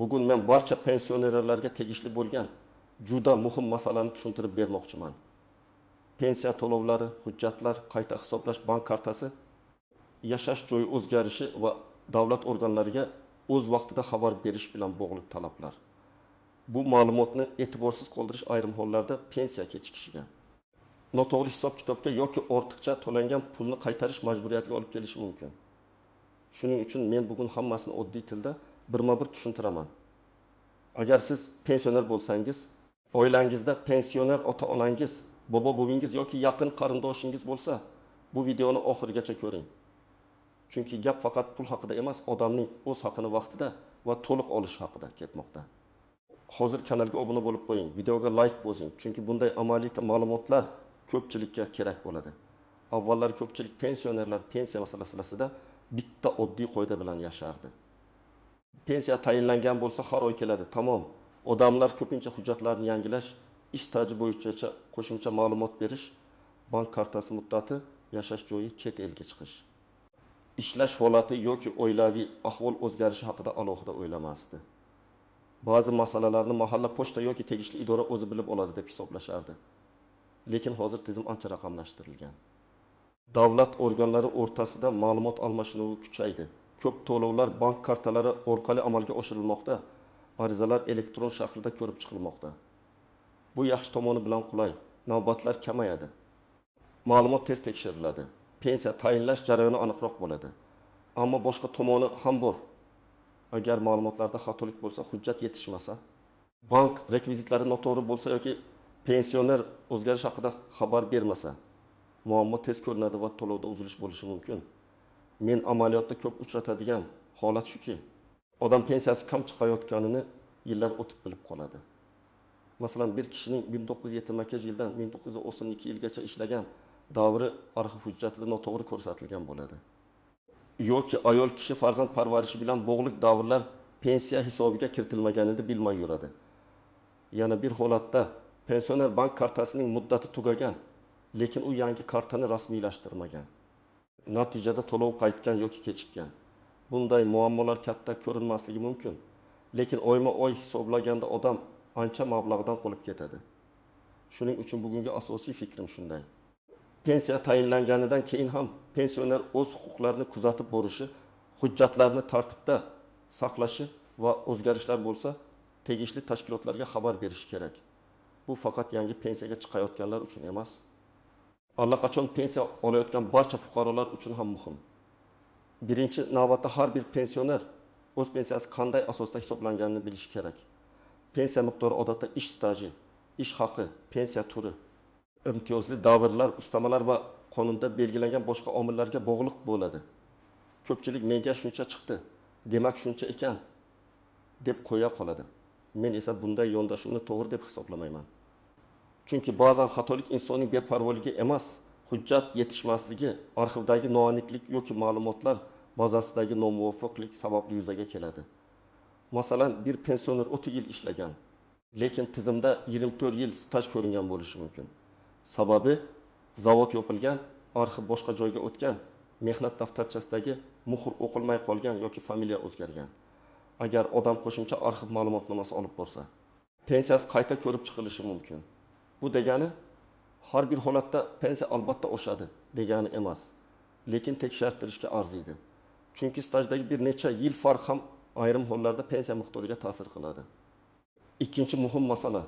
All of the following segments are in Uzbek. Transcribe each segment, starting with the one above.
Bugun men barcha pensionerlarga tegishli bo'lgan juda muhim masalani tushuntirib bermoqchiman. Pensiya to'lovlari, hujjatlar, qayta hisoblash, bank kartasi, yashash joyi o'zgarishi va davlat organlariga o'z vaqtida xabar berish bilan bog'liq talablar. Bu ma'lumotni e'tiborsiz qoldirish ayrim hollarda pensiya kechikishiga, noto'g'ri hisob-kitobga yoki ortiqcha to'langan pulni qaytarish majburiyatiga olib kelishi mumkin. Shuning uchun men bugun hammasini oddiy tilda birma-bir tushuntiraman. Agar siz pensioner bo'lsangiz, oilangizda pensioner ota-onangiz, bobo-buvingiz yoki yaqin qarindoshingiz bo'lsa, bu videoni oxirigacha ko'ring. Chunki gap faqat pul haqida emas, odamning o'z haqini vaqtida va to'liq olish haqida ketmoqda. Hozir kanalga obuna bo'lib qo'ying, videoga like bosing, chunki bunday amaliy ma'lumotlar ko'pchilikka kerak bo'ladi. Avvallar ko'pchilik pensionerlar pensiya masalasida bitta oddiy qoida bilan yashardi. Pensiya tayinlangan bo'lsa har oy keladi, tamom. Odamlar ko'pincha hujjatlarni yangilash, ish staji bo'yicha qo'shimcha ma'lumot berish, bank kartasi muddati, yashash joyi, chet elga chiqish, ishlash holati yoki oilaviy ahvol o'zgarishi haqida alohida o'ylamasdi. Ba'zi masalalarni mahalla pochta yoki tegishli idora o'zi bilib oladi deb hisoblashardi. Lekin hozir tizim ancha raqamlashtirilgan. Davlat organlari o'rtasida ma'lumot almashinuvi kuchaydi. Ko'p to'lovlar bank kartalari orqali amalga oshirilmoqda, arizalar elektron shaklda ko'rib chiqilmoqda. Bu yaxshi tomoni bilan qulay, navbatlar kamayadi. Ma'lumot tez tekshiriladi. Pensiya tayinlash jarayoni aniqroq bo'ladi. Ammo boshqa tomoni ham bor. Agar ma'lumotlarda xatolik bo'lsa, hujjat yetishmasa, bank rekvizitlari noto'g'ri bo'lsa yoki pensioner o'zgarish haqida xabar bermasa, muammo tez ko'rinadi va to'lovda uzilish bo'lishi mumkin. Men amaliyotda ko'p uchratadigan holat shuki, odam pensiyasi kam chiqayotganini yillar o'tib bilib qoladi. Masalan, bir kishining 1972-yildan 1992-yilgacha ishlagan davri arxiv hujjatida noto'g'ri ko'rsatilgan bo'ladi. Yoki ayol kishi farzand parvarishi bilan bog'liq davrlar pensiya hisobiga kiritilmaganini bilmay yuradi. Yana bir holatda pensioner bank kartasining muddati tugagan, lekin u yangi kartani rasmiylashtirmagan. Natijada to'lov qaytgan yoki kechikkan. Bunday muammolar katta ko'rinmasligi mumkin, lekin oyma-oy hisoblaganda odam ancha mablag'dan qolib ketadi. Shuning uchun bugungi asosiy fikrim shunday. Pensiya tayinlanganidan keyin ham pensioner o'z huquqlarini kuzatib borishi, hujjatlarni tartibda saqlashi va o'zgarishlar bo'lsa, tegishli tashkilotlarga xabar berishi kerak. Bu faqat yangi pensiyaga chiqayotganlar uchun emas, allaqachon pensiya olayotgan barcha fuqarolar uchun ham muhim. Birinchi navbatda har bir pensioner o'z pensiyasi qanday asosda hisoblanganini bilishi kerak. Pensiya miqdori odatda ish staji, ish haqi, pensiya turi, imtiyozli davrlar, ustamalar va qonunda belgilangan boshqa omillarga bog'liq bo'ladi. Ko'pchilik menga shuncha chiqdi, demak shuncha ekan deb qo'ya qoladi. Men esa bunday yondashuvni to'g'ri deb hisoblamayman. Chunki ba'zan xatolik insonning beparvoligi emas, hujjat yetishmasligi, arxivdagi noaniqlik yoki ma'lumotlar bazasidagi nomuvofiqlik sababli yuzaga keladi. Masalan, bir pensioner 30 yil ishlagan, lekin tizimda 24 yil staj ko'ringan bo'lishi mumkin. Sababi zavod yopilgan, arxiv boshqa joyga o'tgan, mehnat daftarchasidagi muhr o'qilmay qolgan yoki familiya o'zgargan. Agar odam qo'shimcha arxiv ma'lumotnomasi olib borsa, pensiyasi qayta ko'rib chiqilishi mumkin. Bu degani har bir holatda pensiya albatta oshadi degani emas, lekin tekshirtirishga arziydi. Chunki stajdagi bir necha yil farq ham ayrim hollarda pensiya miqdoriga ta'sir qiladi. Ikkinchi muhim masala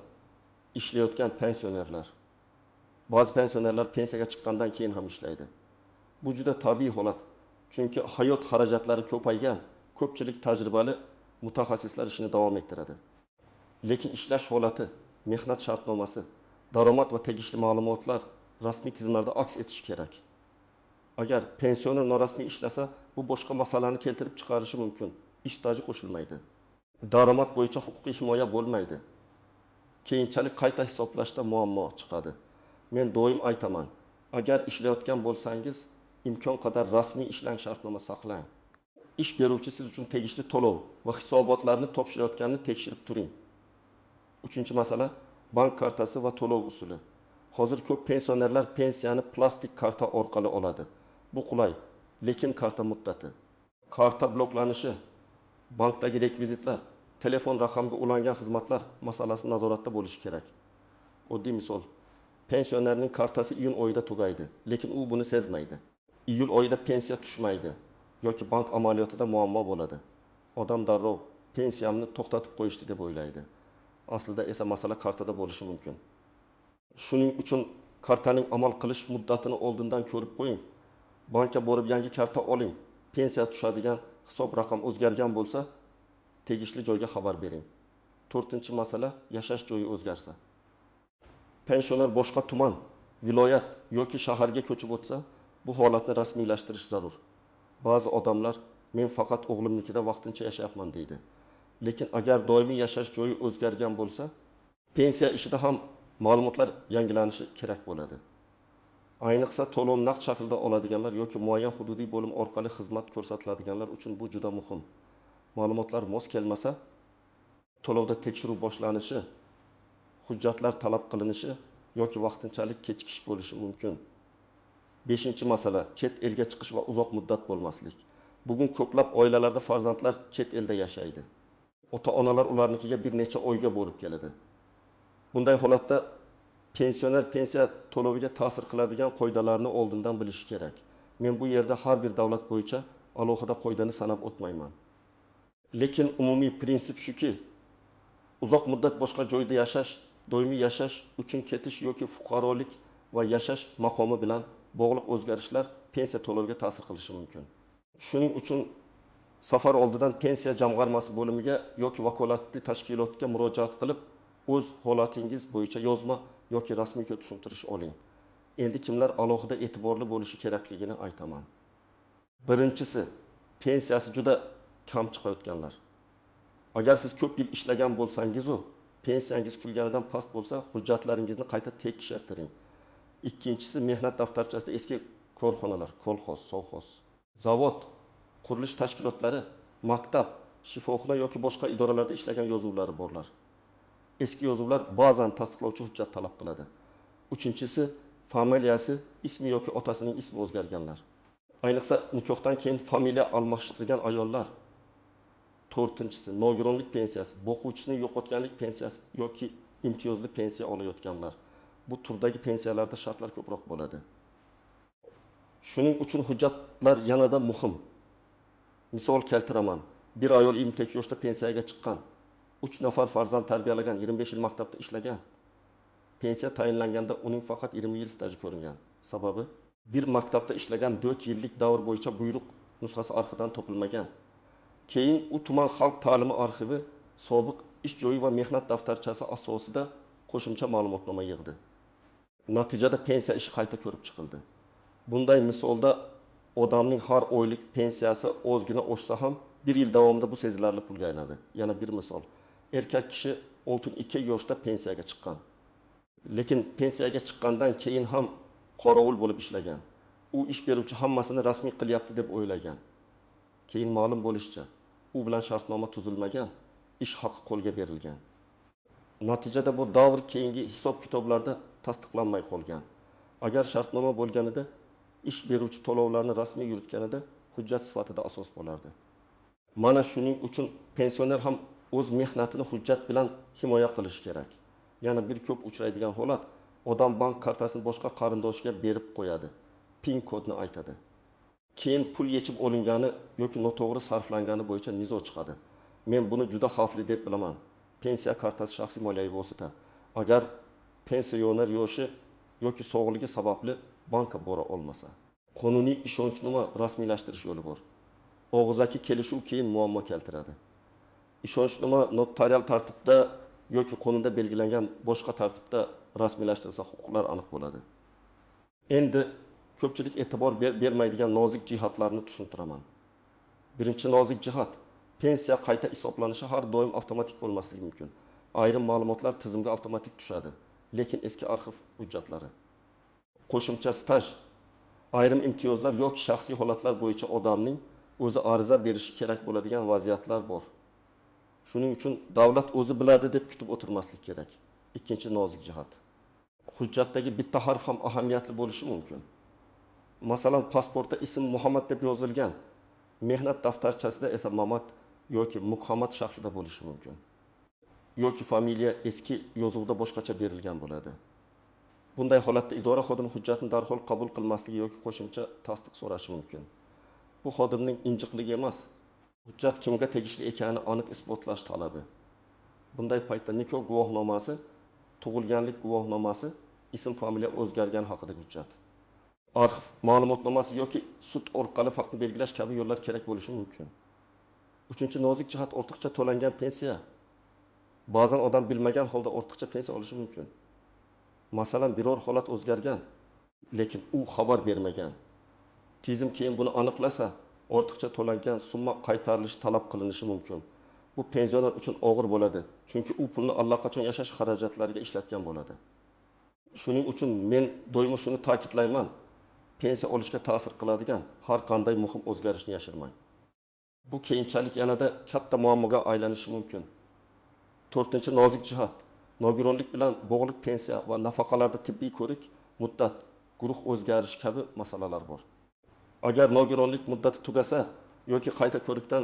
ishlayotgan pensionerlar. Ba'zi pensionerlar pensiyaga chiqqandan keyin ham ishlaydi. Bu juda tabiiy holat. Chunki hayot xarajatlari ko'paygan, ko'pchilik tajribali mutaxassislar ishini davom ettiradi. Lekin ishlash holati, mehnat shartnomasi, daromad va tegishli ma'lumotlar rasmiy tizimlarda aks etishi kerak. Agar pensioner norasmiy ishlasa, bu boshqa masalani keltirib chiqarishi mumkin. Ish staji qo'shilmaydi. Daromad bo'yicha huquqiy himoya bo'lmaydi. Keyinchalik qayta hisoblashda muammo chiqadi. Men doim aytaman, agar ishlayotgan bo'lsangiz, imkon qadar rasmiy ishlang, shartnoma saqlang. Ish beruvchi siz uchun tegishli to'lov va hisobotlarni topshirayotganini tekshirib turing. Uchinchi masala bank kartasi va to'lov usuli. Hozir ko'p pensionerlar pensiyani plastik karta orqali oladi. Bu qulay, lekin karta muddati, karta bloklanishi, bankdagi rekvizitlar, Telefon raqamga ulangan xizmatlar masalasi nazoratda bo'lishi kerak. Oddiy misol: pensionerning kartasi iyun oyida tugaydi, lekin u buni sezmaydi. Iyul oyida pensiya tushmaydi yoki bank amaliyotida muammo bo'ladi. Odam darrov pensiyamni to'xtatib qo'yishdi deb o'ylaydi. Aslida esa masala kartada bo'lishi mumkin. Shuning uchun kartaning amal qilish muddatini oldindan ko'rib qo'ying. Bankka borib yangi karta oling. Pensiya tushadigan hisob raqam o'zgargan bo'lsa, tegishli joyga xabar bering. To'rtinchi masala, yashash joyi o'zgarsa. Pensioner boshqa tuman, viloyat yoki shaharga ko'chib o'tsa, bu holatni rasmiylashtirish zarur. Ba'zi odamlar men faqat o'g'limnikida vaqtincha yashayapman deydi. Lekin agar doimiy yashash joyi o'zgargan bo'lsa, pensiya ishida ham ma'lumotlar yangilanishi kerak bo'ladi. Ayniqsa to'lov naqd shaklda oladiganlar yoki muayyan hududiy bo'lim orqali xizmat ko'rsatiladiganlar uchun bu juda muhim. Ma'lumotlar mos kelmasa, to'lovda tekshiruv boshlanishi, hujjatlar talab qilinishi yoki vaqtinchalik kechikish bo'lishi mumkin. Beshinchi masala, chet elga chiqish va uzoq muddat bo'lmaslik. Bugun ko'plab oilalarda farzandlar chet elda yashaydi. Ota-onalar ularnikiga bir necha oyga borib keladi. Bunday holatda pensioner pensiya to'loviga ta'sir qiladigan qoidalarni oldindan bilishi kerak. Men bu yerda har bir davlat bo'yicha alohida qoidani sanab o'tmayman. Lekin umumiy prinsip shuki, uzoq muddat boshqa joyda yashash, doimiy yashash uchun ketish yoki fuqarolik va yashash maqomi bilan bog'liq o'zgarishlar pensiya to'loviga ta'sir qilishi mumkin. Shuning uchun safar oldidan pensiya jamg'armasi bo'limiga yoki vakolatli tashkilotga murojaat qilib, o'z holatingiz bo'yicha yozma yoki rasmiy tushuntirish oling. Endi kimlar alohida e'tiborli bo'lishi kerakligini aytaman. Birinchisi, pensiyasi juda kam chiqayotganlar. Agar siz ko'p yil ishlagan bo'lsangiz-u, pensiyangiz kutilganidan past bo'lsa, hujjatlaringizni qayta tekshirtiring. Ikkinchisi, mehnat daftarchasida eski korxonalar, kolxoz, sovxoz, zavod, qurilish tashkilotlari, maktab, shifoxona yoki boshqa idoralarda ishlagan yozuvlari borlar. Eski yozuvlar ba'zan tasdiqlovchi hujjat talab qiladi. Uchinchisi, familiyasi, ismi yoki otasining ismi o'zgarganlar. Ayniqsa nikohdan keyin familiya almashtirgan ayollar. To'rtinchisi, nogironlik pensiyasi, boquvchisini yo'qotganlik pensiyasi yoki imtiyozli pensiya olayotganlar. Bu turdagi pensiyalarda shartlar ko'proq bo'ladi. Shuning uchun hujjatlar yanada muhim. Misol keltiraman. Bir ayol 28 yoshda pensiyaga chiqqan. 3 nafar farzand tarbiyalagan, 25 yil maktabda ishlagan. Pensiya tayinlanganda uning faqat 20 yil staji ko'ringan. Sababi, bir maktabda ishlagan 4 yillik davr bo'yicha buyruq nusxasi arxivdan topilmagan. Keyin u tuman xalq ta'limi arxivi sobiq ish joyi va mehnat daftarchasi asosida qo'shimcha ma'lumotnoma yig'di. Natijada pensiya ishi qayta ko'rib chiqildi. Bunday misolda odamning har oylik pensiyasi ozgina oshsa ham bir yil davomida bu sezilarli pulga aylanadi. Yana bir misol. Erkak kishi 62 yoshda pensiyaga chiqqan. Lekin pensiyaga chiqqandan keyin ham qorovul bo'lib ishlagan. U ish beruvchi hammasini rasmiy qilyapti deb o'ylagan. Keyin ma'lum bo'lishicha, u bilan shartnoma tuzilmagan, ish haqi qo'lga berilgan. Natijada bu davr keyingi hisob-kitoblarda tasdiqlanmay qolgan. Agar shartnoma bo'lganida, ish beruvchi to'lovlarni rasmiy yuritganida hujjat sifatida asos bo'lardi. Mana shuning uchun pensioner ham o'z mehnatini hujjat bilan himoya qilishi kerak. Yana bir ko'p uchraydigan holat, odam bank kartasini boshqa qarindoshiga berib qo'yadi, PIN kodni aytadi. Keyin pul yechib olingani yoki noto'g'ri sarflangani bo'yicha nizo chiqadi. Men buni juda xavfli deb bilaman. Pensiya kartasi shaxsiy moliyaviy vosita. Agar pensioner yoshi yoki sog'ligi sababli bankka bora olmasa, qonuniy ishonchnoma rasmiylashtirish yo'li bor. Og'zaki kelishuv keyin muammo keltiradi. Ishonchnoma notarial tartibda yoki qonunda belgilangan boshqa tartibda rasmiylashtirilsa, huquqlar aniq bo'ladi. Endi ko'pchilik e'tibor bermaydigan nozik jihatlarni tushuntiraman. Birinchi nozik jihat, pensiya qayta hisoblanishi har doim avtomatik bo'lmasligi mumkin. Ayrim ma'lumotlar tizimga avtomatik tushadi, lekin eski arxiv hujjatlari, qo'shimcha staj, ayrim imtiyozlar yoki shaxsiy holatlar bo'yicha odamning o'zi ariza berishi kerak bo'ladigan vaziyatlar bor. Shuning uchun davlat o'zi biladi deb kutib o'tirmaslik kerak. Ikkinchi nozik jihat, hujjatdagi bitta harf ham ahamiyatli bo'lishi mumkin. Masalan, pasportda ism Muhammad deb yozilgan, mehnat daftarchasida esa Mamat yoki muqamat shaklida bo'lishi mumkin. Yoki familiya eski yozuvda boshqacha berilgan bo'ladi. Bunday holatda idora xodimi hujjatni darhol qabul qilmasligi yoki qo'shimcha tasdiq so'rashi mumkin. Bu xodimning injiqligi emas, hujjat kimga tegishli ekanini aniq isbotlash talabi. Bunday paytda nikoh guvohnomasi, tug'ilganlik guvohnomasi, ism familiya o'zgargani haqidagi hujjat, arxiv ma'lumotnomasi yoki sud orqali faktni belgilash kabi yo'llar kerak bo'lishi mumkin. Uchinchi nozik jihat ortiqcha to'langan pensiya. Ba'zan odam bilmagan holda ortiqcha pensiya olishi mumkin. Masalan, biror holat o'zgargan, lekin u xabar bermagan. Tizim keyin buni aniqlasa, ortiqcha to'langan summa qaytarilishi talab qilinishi mumkin. Bu pensioner uchun og'ir bo'ladi, chunki u pulni allaqachon yashash xarajatlariga ishlatgan bo'ladi. Shuning uchun men doimo shuni ta'kidlayman. Pensiya olishga ta'sir qiladigan har qanday muhim o'zgarishni yashirmang. Bu keyinchalik yanada katta muammoga aylanishi mumkin. To'rtinchi nozik jihat nogironlik bilan bog'liq pensiya va nafaqalarda tibbiy ko'rik, muddat, guruh o'zgarishi kabi masalalar bor. Agar nogironlik muddati tugasa yoki qayta ko'rikdan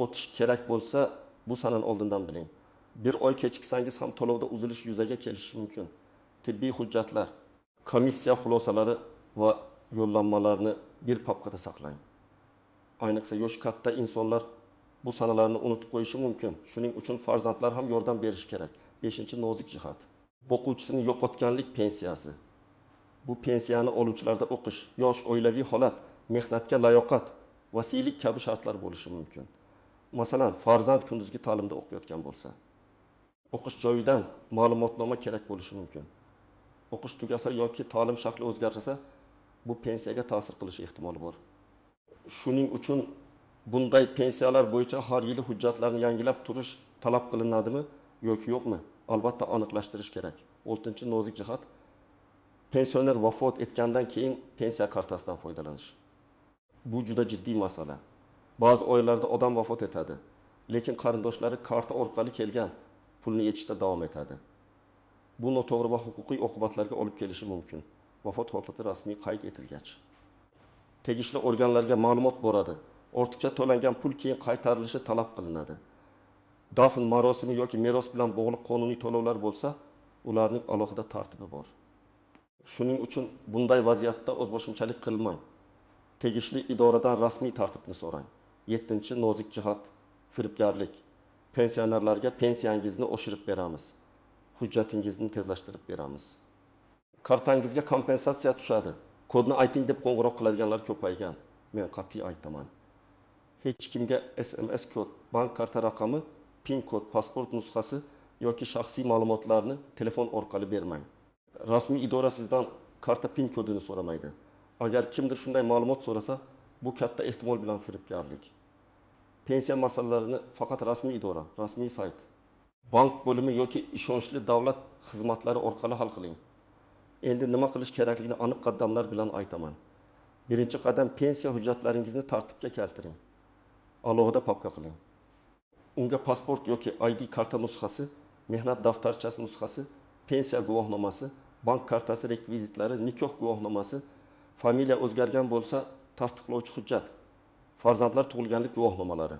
o'tish kerak bo'lsa, bu sanani oldindan biling. Bir oy kechiksangiz ham to'lovda uzilish yuzaga kelishi mumkin. Tibbiy hujjatlar, komissiya xulosalari va yo'llanmalarni bir papkada saqlang. Ayniqsa yoshi katta insonlar bu sanalarni unutib qo'yishi mumkin. Shuning uchun farzandlar ham yordam berishi kerak. Beshinchi nozik jihat boquvchisini yo'qotganlik pensiyasi. Bu pensiyani oluvchilarda o'qish, yosh, oilaviy holat, mehnatga layoqat, vasiylik kabi shartlar bo'lishi mumkin. Masalan, farzand kunduzgi ta'limda o'qiyotgan bo'lsa, o'qish joyidan ma'lumotnoma kerak bo'lishi mumkin. O'qish tugasa yoki ta'lim shakli o'zgarsa, bu pensiyaga ta'sir qilishi ehtimoli bor. Shuning uchun bunday pensiyalar bo'yicha har yili hujjatlarni yangilab turish talab qilinadimi yoki yo'qmi, albatta aniqlashtirish kerak. Oltinchi nozik jihat pensioner vafot etgandan keyin pensiya kartasidan foydalanish. Bu juda jiddiy masala. Ba'zi oilalarda odam vafot etadi, lekin qarindoshlari karta orqali kelgan pulni yechishda davom etadi. Bu noto'g'ri va huquqiy oqibatlarga olib kelishi mumkin. Vafot holati rasmiy qayd etilgach, tegishli organlarga ma'lumot boradi. Ortiqcha to'langan pul keyin qaytarilishi talab qilinadi. Dafn marosimi yoki meros bilan bog'liq qonuniy to'lovlar bo'lsa, ularning alohida tartibi bor. Shuning uchun bunday vaziyatda o'zboshimchalik qilmang. Tegishli idoradan rasmiy tartibni so'rang. Yettinchi nozik jihat firibgarlik. Pensionerlarga pensiyangizni oshirib beramiz. Hujjatingizni tezlashtirib beramiz. Kartangizga kompensatsiya tushadi. Kodni ayting deb qo'ng'iroq qiladiganlar ko'paygan. Men qat'iy aytaman. Hech kimga SMS kod, bank karta raqami, PIN kod, pasport nusxasi yoki shaxsiy ma'lumotlarni telefon orqali bermang. Rasmiy idora sizdan karta PIN kodini so'ramaydi. Agar kimdir shunday ma'lumot so'rasa, bu katta ehtimol bilan firibgarlik. Pensiya masalalarini faqat rasmiy idora, rasmiy sayt, bank bo'limi yoki ishonchli davlat xizmatlari orqali hal qiling. Endi nima qilish kerakligini aniq qadamlar bilan aytaman. Birinchi qadam pensiya hujjatlaringizni tartibga keltiring. Alohida papka qiling. Unga pasport yoki ID karta nusxasi, mehnat daftarchasi nusxasi, pensiya guvohnomasi, bank kartasi rekvizitlari, nikoh guvohnomasi, familiya o'zgargan bo'lsa tasdiqlovchi hujjat, farzandlar tug'ilganlik guvohnomalari,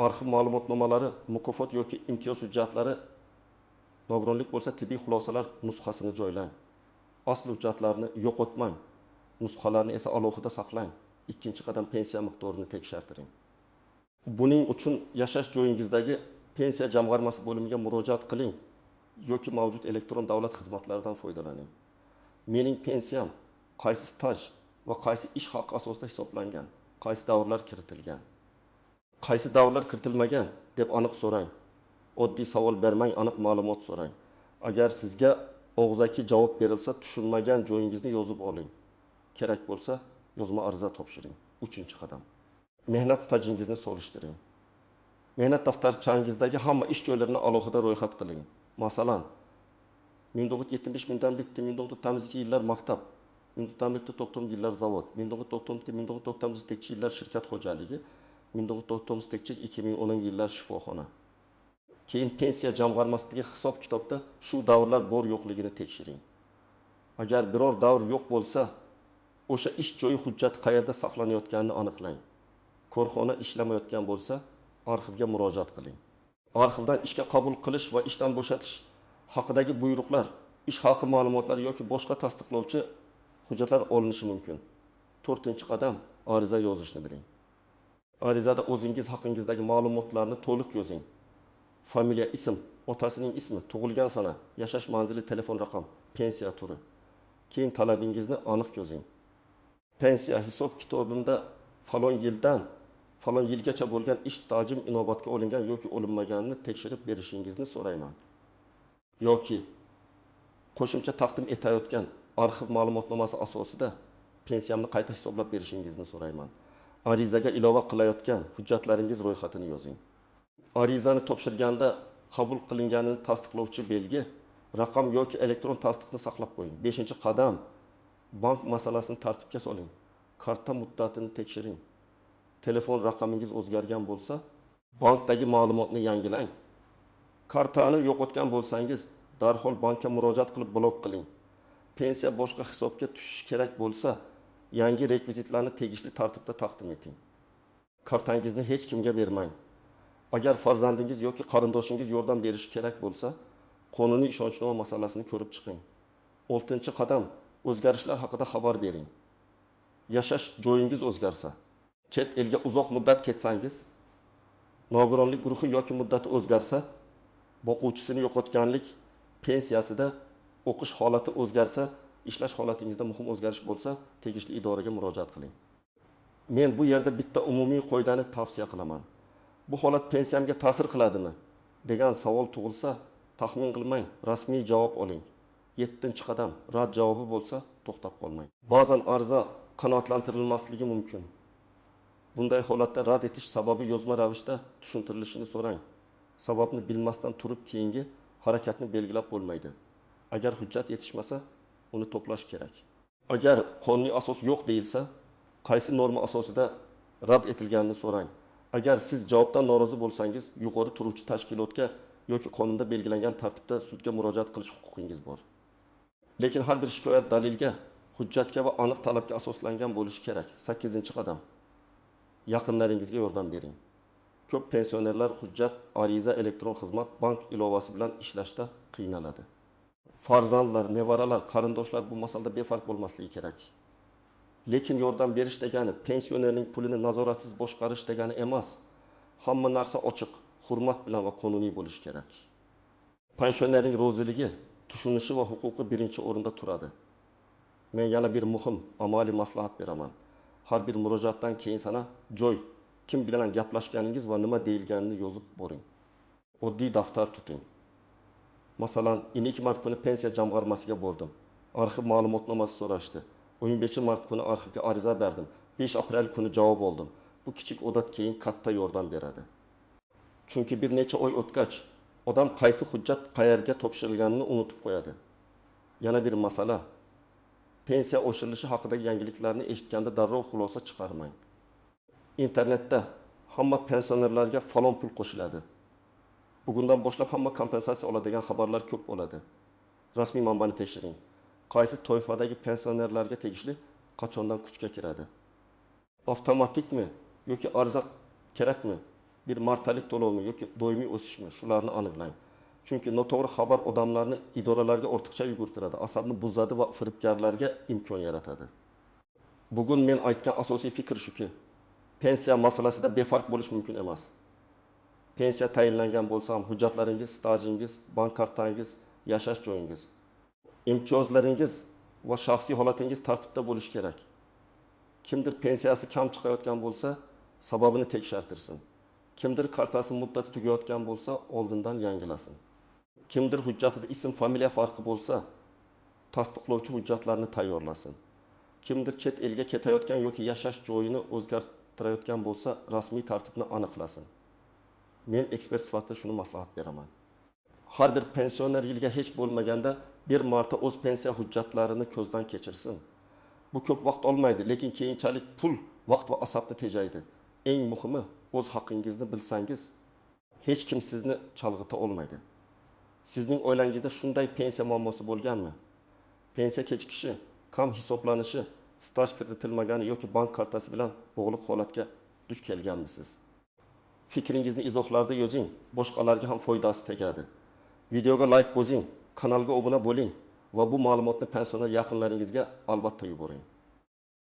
arxiv ma'lumotnomalari, mukofot yoki imtiyoz hujjatlari, nogironlik bo'lsa tibbiy xulosalar nusxasini joylang. Asl hujjatlarni yo'qotmang, nusxalarni esa alohida saqlang. Ikkinchi qadam pensiya miqdorini tekshirtiring. Buning uchun yashash joyingizdagi pensiya jamg'armasi bo'limiga murojaat qiling yoki mavjud elektron davlat xizmatlaridan foydalaning. Mening pensiyam qaysi staj va qaysi ish haqi asosida hisoblangan, qaysi davrlar kiritilgan, qaysi davrlar kiritilmagan deb aniq so'rang. Oddiy savol bermang, aniq ma'lumot so'rang. Agar sizga og'zaki javob berilsa, tushunmagan joyingizni yozib oling. Kerak bo'lsa, yozma ariza topshiring. Uchinchi qadam. Mehnat stajingizni solishtiring. Mehnat daftarchangizdagi hamma ish joylarini alohida ro'yxat qiling. Masalan, 1970-1992 yillar maktab, 1990 yillar zavod, 1990-1998 yillar shirkat xo'jaligi, 1998-2010 yillar shifoxona. Keyin pensiya jamg'armasidagi hisob kitobda shu davrlar bor yo'qligini tekshiring. Agar biror davr yo'q bo'lsa, o'sha ish joyi hujjati qayerda saqlanayotganini aniqlang. Korxona ishlamayotgan bo'lsa, arxivga murojaat qiling. Arxivdan ishga qabul qilish va ishdan bo'shatish haqidagi buyruqlar, ish haqi ma'lumotlari yoki boshqa tasdiqlovchi hujjatlar olinishi mumkin. To'rtinchi qadam: ariza yozishni biling. Arizada o'zingiz haqingizdagi ma'lumotlarni to'liq yozing. Familiya, ism, otasining ismi, tug'ilgan sana, yashash manzili, telefon raqam, pensiya turi. Keyin talabingizni aniq yozing. Pensiya hisob kitobimda falon yildan falon yilgacha bo'lgan ish stajim inobatga olingan yoki olinmaganini tekshirib berishingizni so'rayman. Yoki qo'shimcha taqdim etayotgan arxiv ma'lumotnomasi asosida pensiyamni qayta hisoblab berishingizni so'rayman. Arizaga ilova qilayotgan hujjatlaringiz ro'yxatini yozing. Arizani topshirganda qabul qilinganini tasdiqlovchi belgi, raqam yoki elektron tasdiqni saqlab qo'ying. 5 qadam: bank masalasini tartibga soling. Karta muddatini tekshiring. Telefon raqamingiz o'zgargan bo'lsa, bankdagi ma'lumotni yangilang. Kartani yo'qotgan bo'lsangiz, darhol bankka murojaat qilib blok qiling. Pensiya boshqa hisobga tushishi kerak bo'lsa, yangi rekvizitlarni tegishli tartibda taqdim eting. Kartangizni hech kimga bermang. Agar farzandingiz yoki qarindoshingiz yordam berishi kerak bo'lsa, qonuniy ishonchnoma masalasini ko'rib chiqing. 6 qadam: o'zgarishlar haqida xabar bering. Yashash joyingiz o'zgarsa, chet elga uzoq muddat ketsangiz, nogironlik guruhi yoki muddati o'zgarsa, boquvchisini yo'qotganlik pensiyasida, o'qish holati o'zgarsa, ishlash holatingizda muhim o'zgarish bo'lsa, tegishli idoraga murojaat qiling. Men bu yerda bitta umumiy qoidani tavsiya qilaman. Bu holat pensiyamga ta'sir qiladimi degan savol tug'ilsa, taxmin qilmang, rasmiy javob oling. 7 qadam: rad javobi bo'lsa, to'xtab qolmang. Ba'zan ariza qanoatlantirilmasligi mumkin. Bunday holatda rad etish sababi yozma ravishda tushuntirilishini so'rang. Sababni bilmasdan turib keyingi harakatni belgilab bo'lmaydi. Agar hujjat yetishmasa, uni to'plash kerak. Agar qonuniy asos yo'q deyilsa, qaysi norma asosida rad etilganini so'rang. Agar siz javobdan norozi bo'lsangiz, yuqori turuvchi tashkilotga yoki qonunda belgilangan tartibda sudga murojaat qilish huquqingiz bor. Lekin har bir shikoyat dalilga, hujjatga va aniq talabga asoslangan bo'lishi kerak. 8 qadam: yaqinlaringizga yordam bering. Ko'p pensionerlar hujjat, ariza, elektron xizmat, bank ilovasi bilan ishlashda qiynaladi. Farzandlar, nevaralar, qarindoshlar bu masalada befarq bo'lmasligi kerak. Lekin yordam berish degani pensionerning pulini nazoratsiz boshqarish degani emas. Hamma narsa ochiq, hurmat bilan va qonuniy bo'lishi kerak. Pensionerning roziligi, tushunishi va huquqi birinchi o'rinda turadi. Men yana bir muhim amaliy maslahat beraman. Har bir murojaatdan keyin sana, joy, kim bilan gaplashganingiz va nima deyilganini yozib boring. Oddiy daftar tuting. Masalan, 2 mart kuni pensiya jamg'armasiga bordim. Arxiv ma'lumotnomasi so'rashdi. 15 mart kuni arxivga ariza berdim. 5 aprel kuni javob oldim. Bu kichik odat keyin katta yordam beradi. Chunki bir necha oy o'tgach, odam qaysi hujjat qayerga topshirilganini unutib qo'yadi. Yana bir masala. Pensiya oshirilishi haqidagi yangiliklarni eshitganda darrov xulosa chiqarmang. Internetda hamma pensionerlarga falon pul qo'shiladi, bugundan boshlab hamma kompensatsiya oladigan xabarlar ko'p bo'ladi. Rasmiy manbani tekshiring. Qaysi toifadagi pensionerlarga tegishli, qachondan kuchga kiradi? Avtomatikmi yoki ariza kerakmi? Bir martalik to'lovmi yoki doimiy o'sishmi? Shularni aniqlang. Chunki noto'g'ri xabar odamlarni idoralarga ortiqcha yugurtiradi, asabni buzadi va firibgarlarga imkon yaratadi. Bugun men aytgan asosiy fikr shuki, pensiya masalasida befarq bo'lish mumkin emas. Pensiya tayinlangan bo'lsa ham, hujjatlaringiz, stajingiz, bank kartangiz, yashash joyingiz, imtiyozlaringiz va shaxsiy holatingiz tartibda bo'lishi kerak. Kimdir pensiyasi kam chiqayotgan bo'lsa, sababini tekshirtirsin. Kimdir kartasi muddati tugayotgan bo'lsa, oldindan yangilasin. Kimdir hujjatida ism, familiya farqi bo'lsa, tasdiqlovchi hujjatlarni tayyorlasin. Kimdir chet elga ketayotgan yoki yashash joyini o'zgartirayotgan bo'lsa, rasmiy tartibni aniqlasin. Men ekspert sifatida shuni maslahat beraman: har bir pensioner yilga hech bo'lmaganda bir marta o'z pensiya hujjatlarini ko'zdan kechirsin. Bu ko'p vaqt olmaydi, lekin keyinchalik pul, vaqt va asabni tejaydi. Eng muhimi, o'z haqingizni bilsangiz, hech kim sizni chalg'ita olmaydi. Sizning oilangizda shunday pensiya muammosi bo'lganmi? Pensiya kechikishi, kam hisoblanishi, staj kiritilmagani yoki bank kartasi bilan bog'liq holatga duch kelganmisiz? Fikringizni izohlarda yozing, boshqalarga ham foydasi tegadi. Videoga layk bosing, kanalga obuna bo'ling va bu ma'lumotni pensioner yaqinlaringizga albatta yuboring.